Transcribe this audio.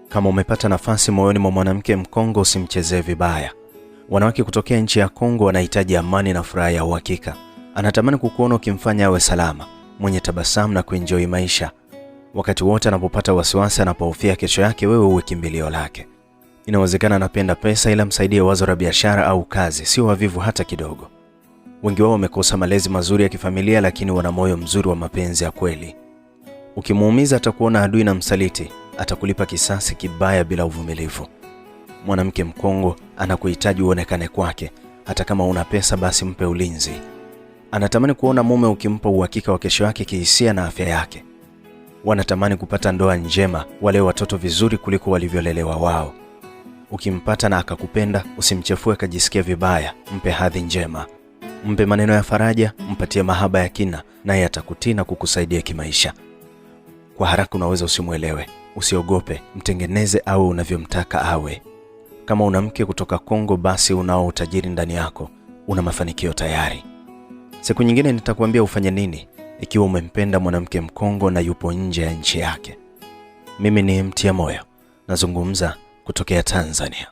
Kama umepata nafasi moyoni mwa mwanamke Mkongo, usimchezee vibaya. Wanawake kutokea nchi ya Kongo wanahitaji amani na furaha ya uhakika. Anatamani kukuona ukimfanya awe salama, mwenye tabasamu na kuenjoy maisha. Wakati wote anapopata wasiwasi, anapohofia kesho yake, wewe uwe kimbilio lake. Inawezekana anapenda pesa, ila msaidie wazo la biashara au kazi, sio wavivu hata kidogo. Wengi wao wamekosa malezi mazuri ya kifamilia, lakini wana moyo mzuri wa mapenzi ya kweli. Ukimuumiza atakuona adui na msaliti, atakulipa kisasi kibaya bila uvumilivu. Mwanamke Mkongo anakuhitaji uonekane kwake, hata kama una pesa basi mpe ulinzi. Anatamani kuona mume ukimpa uhakika wa kesho yake kihisia na afya yake. Wanatamani kupata ndoa njema, wale watoto vizuri kuliko walivyolelewa wao. Ukimpata na akakupenda, usimchefue akajisikia vibaya, mpe hadhi njema, mpe maneno ya faraja, mpatie mahaba ya kina, naye atakutii na kukusaidia kimaisha. Kwa haraka unaweza usimwelewe, usiogope, mtengeneze awe unavyomtaka awe. Kama una mke kutoka Kongo, basi unao utajiri ndani yako, una mafanikio tayari. Siku nyingine nitakuambia ufanye nini ikiwa umempenda mwanamke Mkongo na yupo nje ya nchi yake. Mimi ni Mtia Moyo, nazungumza kutokea Tanzania.